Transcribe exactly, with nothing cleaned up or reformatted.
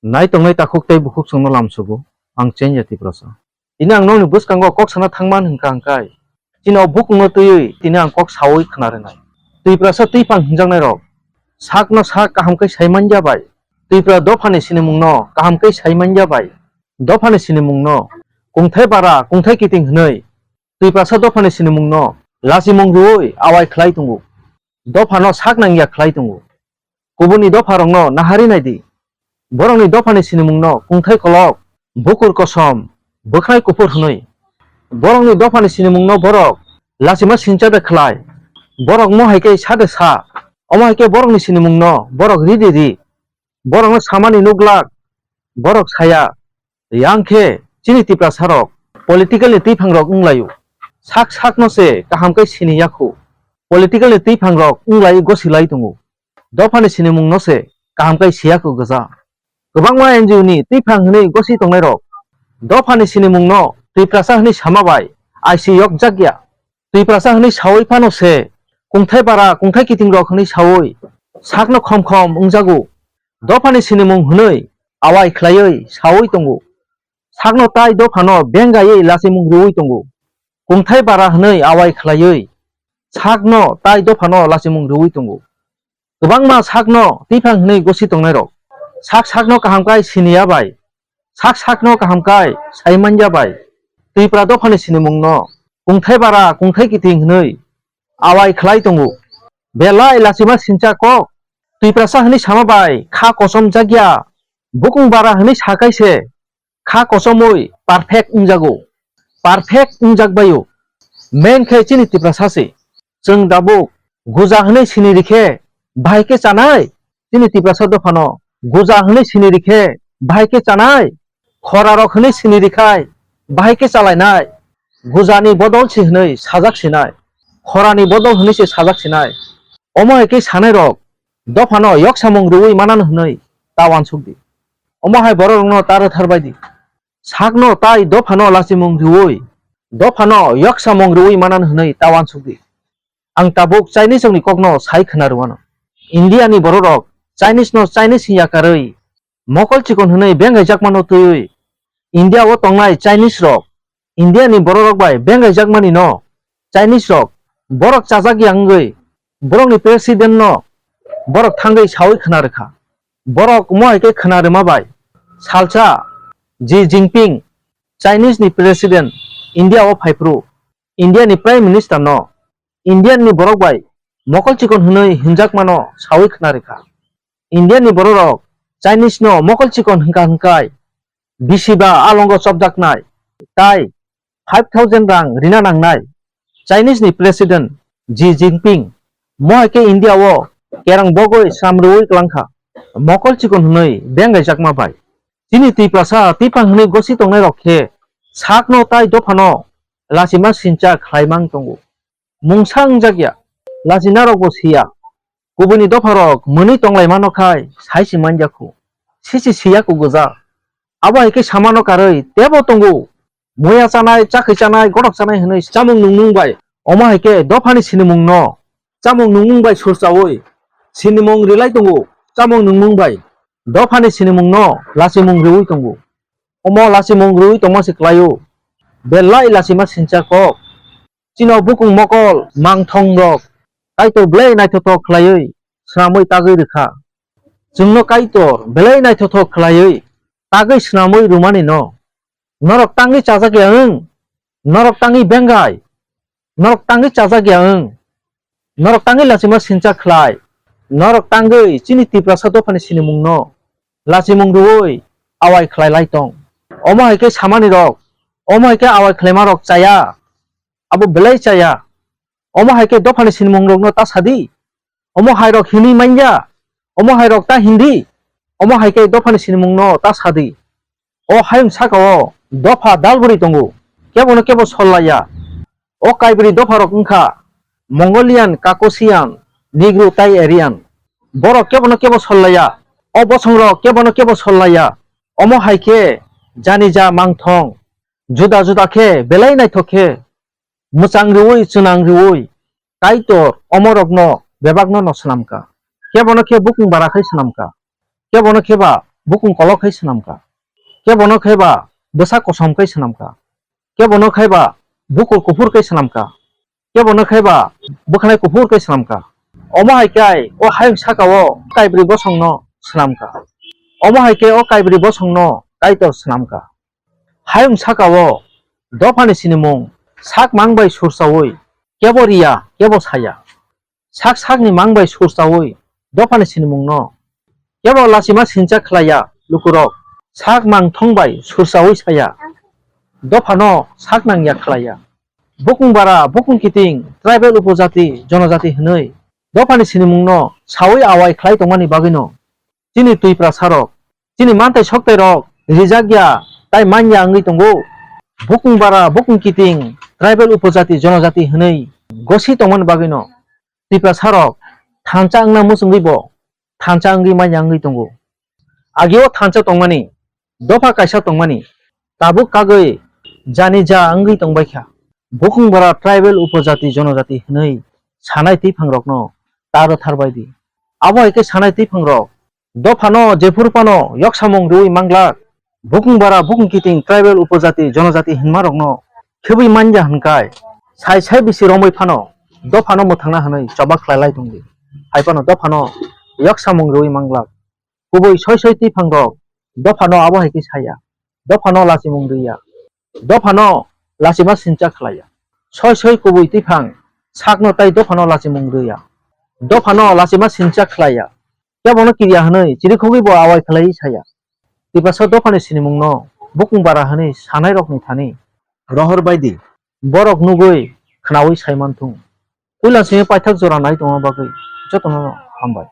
Nai tongnai takhuk tei bukhuk chwngno lamsugo, ang chengya Tiprasa. Tini ang nokni bwskango kok sana thangman hwnkha hwnkhe, chini o bukungno twiwi tini ang kok saui khna rwnai. Tiprasa twiphang hwnjaknairok sakno sak kaham khe sai manya bai, Tipra dophani sinimungno kaham khe sai manya bai, dophani sinimungno kungthai bara kungthai kiting hwnwi Tiprasa dophani sinimungno lachimung rwui awai khlai tongo. Dophano sak nangya khlai tongo. Kubuni dopharokno nahari naidi. Borokni dophani sinimungno kungthai kolok, bukur kosom, bwkhnai kuphur hwnwi. Borokni dophani sinimungno borok lachima sincha de khlai. Borok mo hai khe sa de sa. Omo hai khe borokni sinimungno borok ri de ri. Borokno samani nuglak, borok saya. Yang khe chini Tiprasarok political ni twiphangrok wnglaio. Sak sakno se kaham khe sini yakhu. Political ni twiphangrok wnglaio gosilai tongo. Dophani sinimungno se kaham khe siya kho gwja. Kwbangma N G O ni twiphang hwnwi gosi tongnairok dophani sinimungno Tiprasa hwnwi sama bai I C yokjakya. Tiprasa hwnwi saui phano se kungthai bara kungthai kitingrok hwnwi saui sakno khom khom wngjago. Dophani sinimung hwnwi awai khlaiwi saui tongo. Sakno tai dophano bengaiwi lachimung rwui tongo. Kungthai bara hwnwi awai khlaiwi sakno tai dophano lachimung rwui tongo. Kwbangma sakno twiphang hwnwi gosi tongnairok sak sakno kaham khe siniya bai, sak sakno kaham khe sai manya bai, Tipra dophani sinimungno kungthai bara kungthai kiting hwnwi awai khlai tongo. Belai lachima sincha kok, Tiprasa hwnwi sama bai kha kosom jakya, bukung bara hwnwi sakai se kha kosomwi perfect wngjago. Perfect wngjak baio. Main khe chini Tiprasa se. Chwng tabuk guja hwnwi sini rikhe bahai khe chanai? Chini Tiprasa dophano guja hwnwi sini rikhe bahai khe chanai? Khorarok hwnwi sini rikhai bahai khe chalainai? Gujani bodol si hwnwi sajak sinai. Khorani bodol hwnwi se sajak sinai. Omo hai khe sanairok dophano yoksamung rwui manan hwnwi ta uansuk di. Omo hai bororokno ta rwthar bai di. Sakno tai dophano lachimung rwui, dophano yoksamung rwui manan hwnwi ta uansuk di. Ang tabuk Chinese rokni kokno sai khna rwano. India ni bororok Chinese no Chinese hinya karwi mokol chikon hwnwi bengaijakmano twiwi India o tongnai Chinese rok India ni bororok bai bengaijakmani no Chinese rok borok chajak ya wngwi borokni president no borok thangwi saui khna rwkha. Borok mo hai khe khna rwma bai salsa Xi Jinping Chinese ni president India o phaiphuru India ni prime minister no Indian ni borok bai mokol chikon hwnwi hinjakmano saui khna rwkha. Indian ni bororok Chinese no mokol chikon hwnkha hwnkhai bisi ba alongo chopjaknai tai five thousand rang rina nangnai. Chinese ni president Xi Jinping mo hai khe India o kerang bogwi sram rwui klangkha mokol chikon hwnwi bengaijakma bai. Chini Tiprasa twiphang hwnwi gosi tongnairok khe sakno tai dophano lachima sincha khlaimang tongo. Mungsa wngjakya, lachinarokbo siya. Kubuini dopharok mwnwi tonglaimano khai saisi manjakhu. Sisi siya kugujak. Abo hai khe samano karwi tebo tongo. Muya chanai, chakhwi chanai, gothok chanai hwnwi chamung nungmung bai. Omo hai khe dophani sinimungno chamung nungmung bai surchaui sinimung rilai tongo. Chamung nungmung bai dophani sinimungno lachimung riui tongo. Omo lachimung riui tongma se klaio. Belai lachima sincha kok. Chini o bukung mokol mangthong rok Kaitor belai naithothok khlaiwi swnamwi tagwi rwkha. Chwngno Kaitor belai naithothok khlaiwi tagwi swnamwi rwmani no. Norok tangwi chajak ya wng, norok tangwi bengai, norok tangwi chajak ya wng, norok tangwi lachima sincha khlai, norok tangwi chini Tiprasa dophani sinimungno lachimung rwui awai khlai lai tong. Omo hai khe samani rok, omo hai khe awai khlaima rok chaya, abo belai chaya. Omo hai khe dophani sinimung rokno ta sadi. Omo hai rok hinwi manya. Omo hai rok ta hindi. Omo hai khe dophani sinimung no ta sadi. O hayung saka o dopha dalbwrwi tongo. Kebo no kebo sol laiya. O kaibwrwi dopha rok wngkha Mongolian, Caucasian, Negro tai Aryan. Borok kebo no kebo sol laiya. O bosong rok kebo no kebo sol laiya. Omo hai khe jani ja mangthong juda juda khe belai naithok khe mwchang riui, chwnang riui, Kaitor omorokno bebakno no swnamkha. Kebono khe bukung bara khai swnamkha. Kebono khe ba bukung kolok khai swnamkha. Kebono khai ba bwsa kosom khai swnamkha. Kebono khai ba bukur kuphur khai swnamkha. Kebono khai ba bwkhanai kuphur khai swnamkha. Omo hai khe o hayung saka-o kaibrwi bosongno swnamkha. Omo hai khe o kaibrwi bosongno Kaitor swnamkha. Hayung saka-o dophani sinimung sak mang bai surchaui kebo riya, kebo saya. Sak sakni mang bai surchaui dophani sinimungno kebo lachima sincha khlaiya lukurok sak mang thong bai surchaui saya. Dophano sak nangya khlaiya. Bukung bara, bukung kiting, tribal upojati, jonojati hwnwi dophani sinimungno saui awai khlai tongmani bagwino chini Twiprasarok, chini manthai soktairok rijak ya tai man ya wngwi tongo. Bukung bara, bukung kiting, tribal upojati, jonojati hwnwi gosi tongmani bagwino Twiprasarok thansa wngna muchungwi bo thansa wngwi man ya wngwi tongo. Agio thansa tongmani, dopha kaisa tongmani, tabuk kagwi jani ja wngwi tongbaikha. Bukung bara tribal upojati, jonojati hwnwi sanai twiphangrokno ta rwthar bai di. Abo hai khe sanai twiphangrok dophano jephuru phano yoksamung rwui manglak. Bukung bara, bukung kiting, tribal upojati, jonojati hinmarokno khibui manya hwnkhai, sai sai bisi romwi phano dophano mwthangna hwnwi choba khlai lai tongdi. Hai phano dophano yoksamung rwui manglak. Kubui soi soi twiphangrok dophano abo hai khe saya. Dophano lachimung rwya. Dophano lachima sincha khlaiya. Soi soi kubui twiphang sakno tai dophano lachimung rwya. Dophano lachima sincha khlaiya. Kebono kirya hwnwi chirikhogwi bo awai khlaiwi saya. Tiprasa dophani sinimungno bukung bara hwnwi sanairokni thani rohor bai di. Borok nugwi khnaui sai manthung. Puila simi paithak jora nai tongma bagwi jotono hambai.